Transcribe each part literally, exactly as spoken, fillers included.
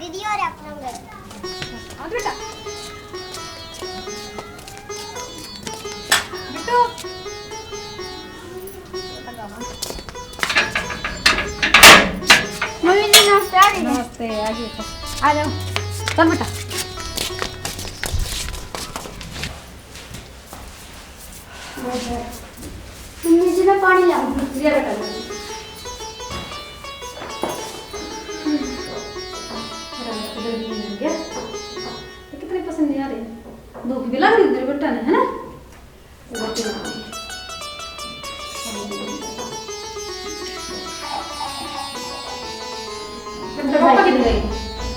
दीदी और अपना घर। आ बेटा। बिट्टू। मम्मी जी, नमस्ते, आ गई। नमस्ते, आ गई। आ जाओ। चल बेटा। मम्मी जी, मैं पानी लाऊं। लिया बेटा। ये कितने पसंद नहीं आ रहे। धोखे भी लग रही उधर बेटा ने, है ना? पापा किधर गए?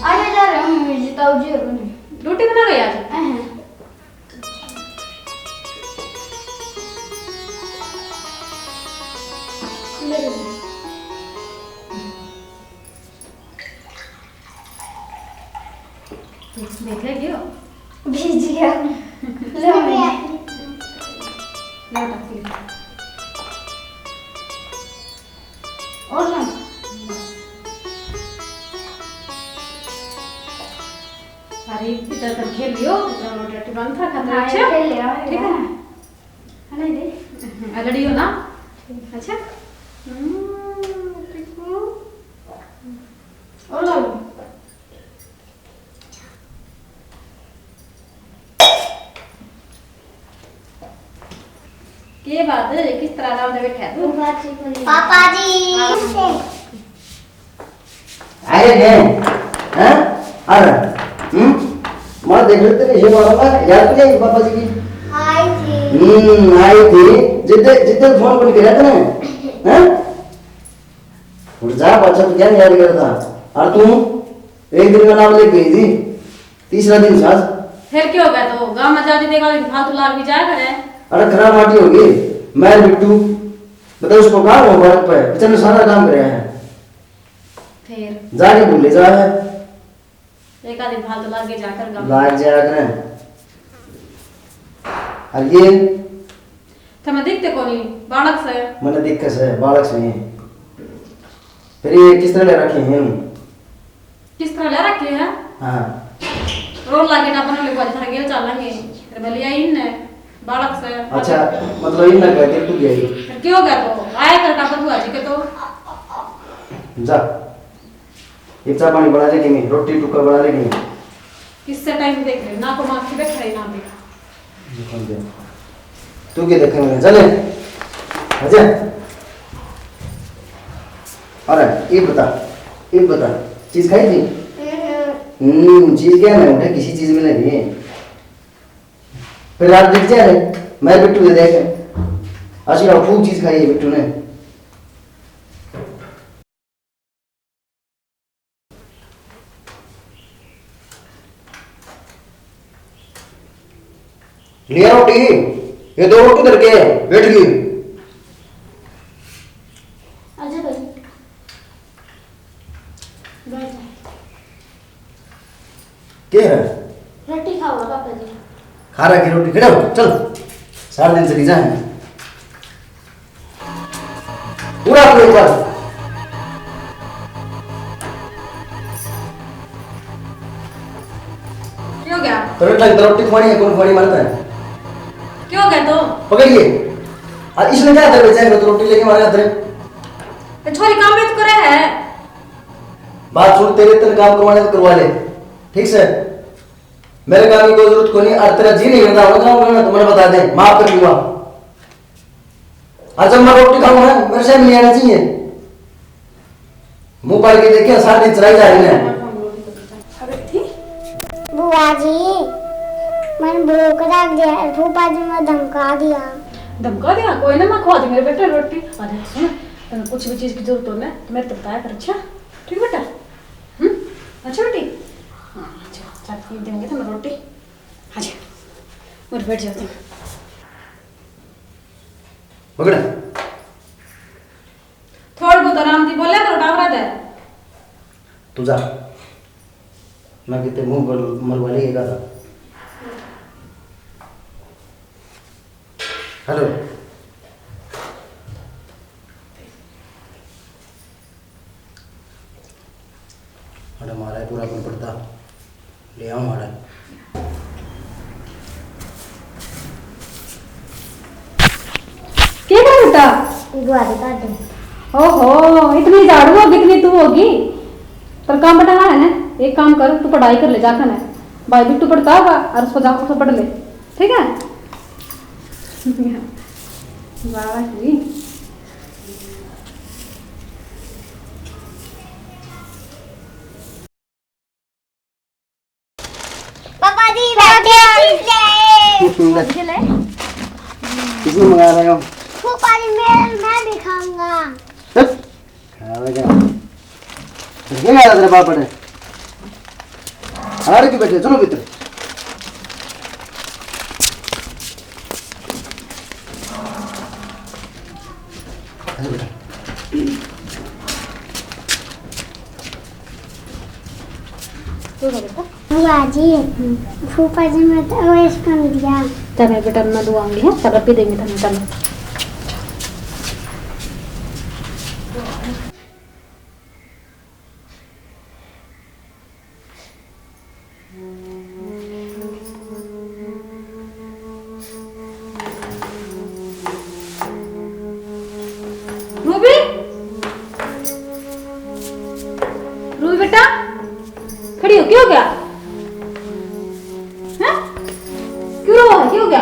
आने जा रहे हैं मम्मी जी, ताऊ जी और उन्हें। रोटी बना गए आज? हाँ, हाँ। देख ले गयो। भीज गया। लो, लो, टपकी। और ना। अरे, इधर उधर खेल लियो, इधर रोटी राटी बन रहा, खाना हाँ, अच्छा? खेल लिया, ठीक है? हाँ। है ना, दे। हम्म, आ, लड़ियो ना? ठीक। अच्छा? हम्म, पिकू। और ला लो। के बात है, किस तरह आराम से बैठा है तू? पापा जी। अरे ने, हैं? अरे, हम्म? मैं देख लेते नहीं, ये मामला याद नहीं है पापा जी की? आई थी। हम्म, आई थी। जिद्दे, जिद्दे फोन बंद करा था ना, हैं? उठ जा, पाछा तो क्या याद करता? और तू एक दिन का नाम लेके गई थी, तीसरा दिन साज। फिर क्या हो गया? तो गांव में जाती देखा, फालतू लाग भी जाया करे। अरे, खराब माटी होगी। मैं बिट्टू, बता, उसको कहा वो बात पे, बेचारे सारा काम करे है। फिर? जाके भूले जा है। एक आधी फालतू लागे जाकर गाँव। लाग जाया करें। और ये? थमे दिखते कोनी, बालक से। मने दिखे से, बालक से। फिर ये किस तरह ले रखे हैं? किस तरह ले रखे हैं? हाँ। रोल लागे ना, अपन लोग थारे गेल चलेंगे। फिर मैं ले आई इनने, बालक से। अच्छा, मतलब इनने कह के तू गई? फिर क्यों गया तो? आया कर टाबर बुआ जी के तो। जा। ये चाय पानी बना ले कि नहीं? रोटी टुक्का बना ले कि नहीं? किससे टाइम देख रहे? ना को माखी बैठ रही, ना भी। तू क्या देखे मैंने? चले। अच्छा। अरे, ये बता, ये बता, चीज खाई थी? हम्म, चीज क्या है? उठे किसी चीज में नहीं है। फिर रात देख जा रहे, मैं बिट्टू दे देख। आज खूब चीज खाई है बिट्टू ने। लिया रोटी, ये दो रोटी धर के बैठ गई। आजा भाई, बैठ जा। के है? रोटी खाओ पापा जी। खा रहा की रोटी, खड़े हो, चल। सारा दिन चली जाए। पूरा अपने ऊपर। क्यों गया? तो रोटी, तो रोटी खुआनी है, कौन खुआनी मरता है? क्यों गया तो? पकड़िए। और इसने क्या तेरे बेचारे को तो रोटी लेके मारे तेरे? तो छोरी काम भी तो करे है। बात सुन, तेरे तेरे काम करवाने तो करवा ले, ठीक से? मेरे काम की कोई जरूरत को नहीं। और तेरा जी नहीं करता होगा काम करना तो मैंने बता दे, माफ कर दूंगा। और जब मैं रोटी खाऊंगा ना, मेरे से नहीं आना चाहिए। मुंह पाड़ के देखिए, सारे दिन चलाई जा रही है। बुआ जी, मन भूख लग गया, फूफा जी ने धमका दिया। धमका दिया? कोई ना, मैं खवा दूंगी मेरे बेटे रोटी। अरे सुन, तन्ने कुछ भी चीज की जरूरत हो ना, तो मेरे तो बताया कर, अच्छा? ठीक बेटा? हम्म? अच्छा बेटी? हाँ, अच्छा, चल, ये देंगे तुम्हें रोटी। अच्छा, और बैठ जाओ तुम। पकड़। थोड़ा बहुत आराम दी बोले करो टाबरा दे। तू जा। मैं कितने मुंह बल-, मरवा लेगा था। हेलो। अरे मारा है। पूरा कर पड़ता। ले आओ मारा। क्या कर बेटा? गुआरी काट दे। ओहो, इतनी झाड़ू होगी, इतनी तू होगी। पर काम बटाना है ना, एक काम कर, तू पढ़ाई कर ले जाकर ना। भाई भी तू पढ़ता होगा और उसको जाकर उसको पढ़ ले, ठीक है? वाह जी। पापा जी, मैं भी चीज ले। किसने मंगा रहे हो? फूफा जी, मैं, मैं भी खाऊंगा। चुप। खावेगा। ये क्या तेरे पापा ने? अरे क्यों बैठे? चलो भीतर। अरे बेटा। बुआ जी, फूफा जी, मैं तो वेस्ट कर दिया। चल बेटा, मैं दुआऊंगी, हैं? चल, अभी देंगे तन्ने, चल। रूबी, रूबी बेटा, खड़ी हो, क्या हो गया? हैं? क्यों रो है, क्या हो गया?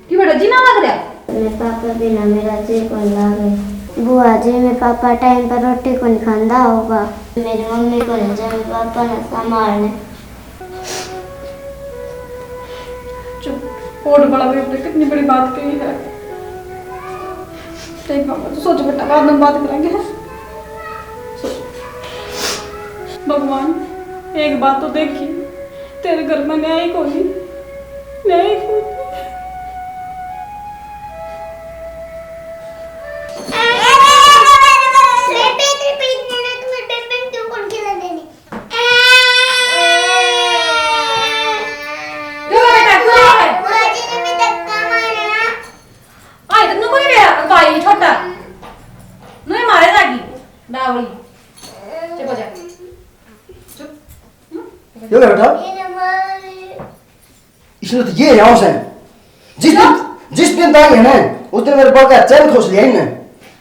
क्यों बेटा, जी ना लग रहा? मेरे पापा बिना मेरा जी कोनी लागे। बुआ जी, मेरे पापा टाइम पर रोटी कोनी खांदा होगा। मेरी मम्मी कोनी जो मेरे पापा ने संभालने। चुप, होठ बड़ा बेटा, कितनी बड़ी बात कही है। देख मामा, तू सोच बेटा, बाद में बात करेंगे। सोच। भगवान, एक बात तो देखी, तेरे घर में न्याय कोनी, न्याय कोनी। क्यों बेटा, क्यों है? आज तक नुकरी गया भाई छोटा, नहीं मारे जागी डावली। चुप हो जा। चुप। हम्म? क्यों है बेटा? इसने तो ये यहाँ से जिस दिन, जिस दिन ताई है ना, उस दिन मेरे बाल का चैन खोस लिया इनने।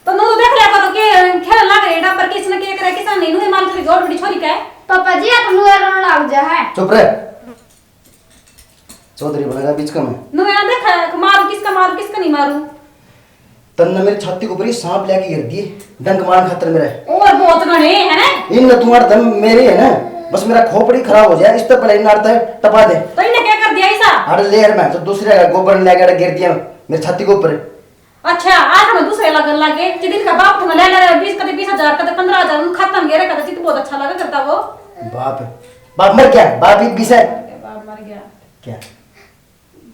तो नू देख लिया करो के खेल लाग रहे डब्बर, किसने के करे, किसने नहीं, नू माल की जोड़ बड़ी छोरी का है। पापा जी, आप नू रोने लग जा है। चुप रह। चौधरी बनेगा बीच का मैं। नू यहाँ देख, मारू किसका, मारू किसका नहीं मारू। तन्ने मेरी छाती के ऊपर ये सांप लेके गिर दिए, डंक मारने खातर मेरे। और बहुत घने है ना? इन तुम्हारे दम मेरे है ना, बस मेरा खोपड़ी खराब हो जाए, इस तरह पहले इन आड़ते टपा दे। तो इन्हें क्या कर दिया ऐसा? अरे ले यार, मैं तो दूसरे का गोबर लेके गिर दिया मेरी छाती के ऊपर। अच्छा, आज मैं दूसरे लगन लगे, जिस दिन का बाप तुम्हें ले ले रहे, बीस, कदे बीस हजार, कदे पन्द्रह हजार, उन खाता में गिरे, कदे चित्त बहुत अच्छा लगा करता वो। बाप, बाप मर गया, बाप ही बीस है। बाप मर गया। क्या?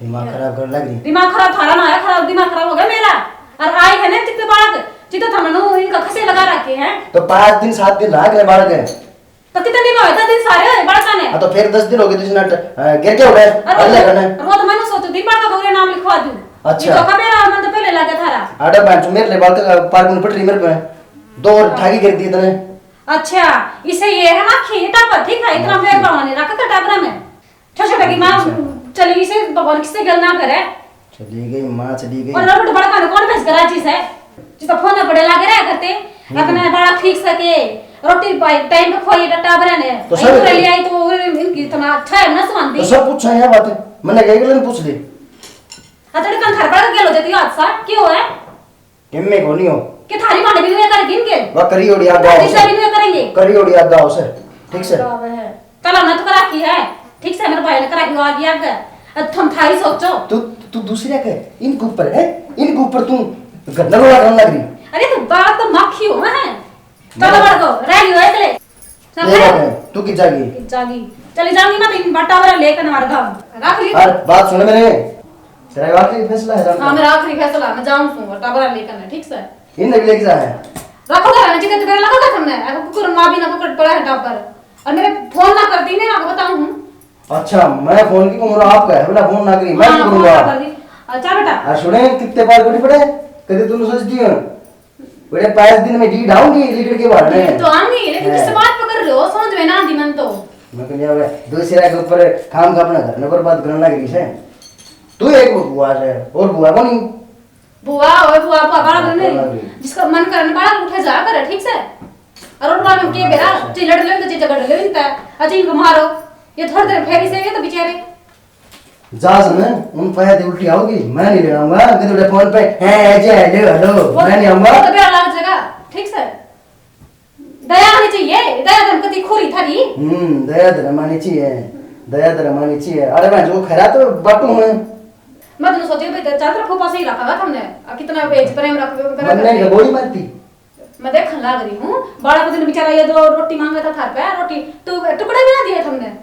दिमाग खराब करने लग रही। दिमाग खराब थारा ना है, खराब दिमाग खराब हो गया मेरा। और आए है ना जितने बालक, जितने थाने नु इनका खसे लगा रखे हैं। तो पाँच दिन, सात दिन रहा गए बालक है। तो कितने दिन हुए? दस दिन सारे हुए बालका ने। हाँ, तो फिर दस दिन हो गए, तुझे नट, अ, गिर के उठे। और अगले रोज, करने। रोज मैंने सोचो दिन बालक का नाम लिखवा दूं। अच्छा। ये तो का मेरा मन तो पहले लगा थारा। अरे बहन, तू मेरे लिए बालक का पार्क में पट रही मेरे पे। दो और हाँ। ठागी गिर दी तने। अच्छा, इसे ये है ना खीटा पर, ठीक है, इतना हाँ, मेरे ठीक। पावा नहीं रखा था टाबरा में। छोटे छोटे की माँ अच्छा। चली गई से भगवान किससे गल ना करे। चली गई माँ, चली गई। और रोटी बड़ा खाने कौन भेज कर राजी से? जिसका फोन पड़े लागे रहा करते, हम्म। अपने बड़ा ठीक सके, रोटी पाई टाइम पे खोई टाबरा ने। तो सब इधर ले आई तो इनकी इतना अच्छा है ना सुनती। तो सब पूछा है बात, मैंने कही गलन पूछ ली। अतड़ कन घर पर गेल हो जाती हादसा क्यों है? किम्मे को नहीं हो। कि थारी माने भी वे कर गिन के? वह करी ओड़ी आगा जिससे भी वे करेंगे। करी ओड़ी आगा उसे। ठीक से। आगा है। कल हमने तो करा की है। ठीक से मेरे भाई ने करा की आ गया आगे। अब तुम थारी सोचो। तू, तू दूसरे के इनके ऊपर है, इनके ऊपर तू गंदा रोला करने लग रही। अरे तो बात तो माखी हो ना है। चलो बढ़ को, रह लियो एकले। चल ये ले। बात है, तू की जागी? जागी। चली जाऊंगी मैं तो इन बट्टा वाला लेकर मार गाँव। रख ली। अरे बात सुन मेरे। तेरा आखिरी फैसला है, जान हाँ, दे। मेरा आखिरी फैसला, मैं जाऊं सूं, और टाबरा लेकर ना, ठीक से? इन भी लेके जा है। रखो घर में, जितने तुम्हारे लगा था हमने, अब कुकर माँ भी ना पकड़ पड़ा है टाबर। और मेरे फोन ना करती, मैं आपको बताऊं हूँ। अच्छा, मैं फोन की उम्र आपका है, बोला फोन ना करी, मैं हाँ, क्यों फोन करूंगा? ना कर दी। अच्छा बेटा। और सुने, कितने बार बड़ी पड़े, कभी तुमने सोच दिया? बेटे, पाँच दिन में डीड आऊंगी, लिकड़ के बाहर में। डीड तो आऊंगी, लेकिन हैं। किस बात पर कर तो समझ में ना आंदी मन तो। मैं तो नहीं आवे। दूसरा के ऊपर काम का अपना घर न बर्बाद करने लग रही है। तू एक बुआ है और बुआ को नहीं। बुआ ओए बुआ, बुआ बाला हाँ, ने बाला भी। जिसका मन करे ना बाला उठे जा करे, ठीक से। और उठवा में के बेरा, अच्छा। जे लड़ ले तो जे झगड़ ले इनता। अजी इनको मारो। ये थोड़ी देर फेरी से ये तो बेचारे। जा सुन, उन पे आती उल्टी आओगी, मैं नहीं लेना आऊंगा। कि तेरे फोन पे है, है जी, हेलो, हेलो, वो मैं नहीं आऊंगा। तो बेरा लग जाएगा, ठीक से। दया आनी चाहिए, दया धर्म कति खोरी थारी। हम्म, दया धर्म आनी चाहिए, दया धर्म आनी चाहिए। अरे मैं जो खैरा तो बाटू हूँ। मैं तो सोचे भाई, चार तरफ फूफा सही रखा था हमने। आ, कितना बेच प्रेम रख, प्रेम मन नहीं रख। गोली मारती। मैं देखने लाग रही हूँ, बालक दिन बेचारा ये दो रोटी मांगा था थार पे, रोटी तो टुकड़े भी ना दिए तुमने।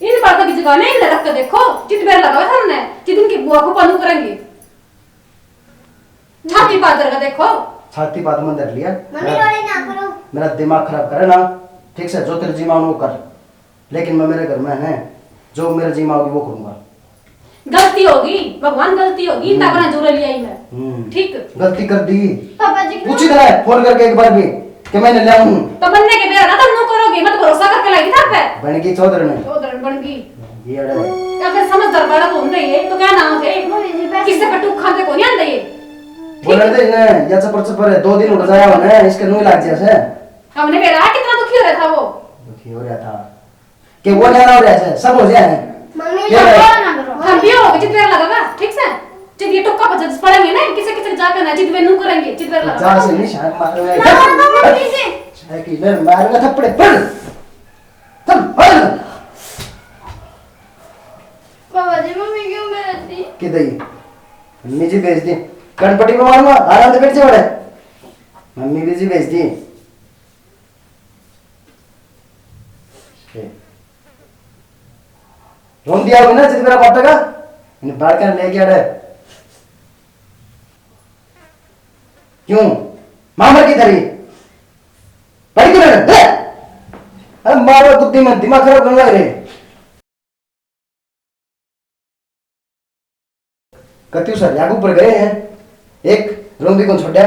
इन बात की जगह नहीं रख के देखो, चित बेर लगा हमने, जित दिन की बुआ को पालू करेंगे। छाती पात करके देखो। छाती पात मत धर लिया। मम्मी, मेरा, रोई ना करो। मेरा दिमाग खराब करे ना, ठीक से, जो तेरे जी मानो वो कर। लेकिन मैं मेरे घर में है, जो मेरे जी में आओगी वो करूंगा। गलती होगी, भगवान, गलती होगी, इतना हम्म। बड़ा जोर लिया ही मैं। हम्म। ठीक। गलती कर दी। पापा जी की पूछी था फोन करके एक बार भी कि मैंने लिया हूँ। तो बनने के बेरा ना तुम नु करोगे, मत भरोसा करके लाई था पे। बन गई चौधरी ने। चौधरी बन गई। ये अड़ा। या फिर समझदार बड़ा कौन नहीं है, तो क्या नाम है? मम्मी जी, पैसे किससे कटू खाते को नहीं आंदा ये। बोला दे इन्हें, या चपर चपर है, दो दिन उठ जाया होने, इसके नुई लग जैसे। हमने बेरा कितना दुखी हो रहा था वो। दुखी हो रहा था। के वो ज्यादा हो रहा है, सब हो जाए। मम्मी, ये झगड़ा ना करो। हम भी हो, जित बेर लगेगा, ठीक से? जित ये टुक्का पर जज पड़ेंगे ना, किसे किसे जाकर ना, जित वे नू करेंगे, जित बेर लगेगा। जा से नहीं, शायद मारूंगा। ना, ना, ना, मम्मी जी। शायद की इधर मारूंगा थप्पड़े, पड़। चल, पड़। बाबा जी, मम्मी क्यों भेज दी? किधर ही? मम्मी जी भेज दी। कनपट्टी में मारूंगा, आराम से बैठ जा बड़े। मम्मी भी जी भेज दी। ए। रोंदी आओगी ना जित मेरा बाटा का, इन बालका ने लेके आड़े। क्यों? मामर की धरी। पड़ी क्यों ना? अरे मारो बुद्धि में दिमाग खराब करने लग रहे। कत्यू सर याग ऊपर गए हैं, एक रोंदी को छोड़ा,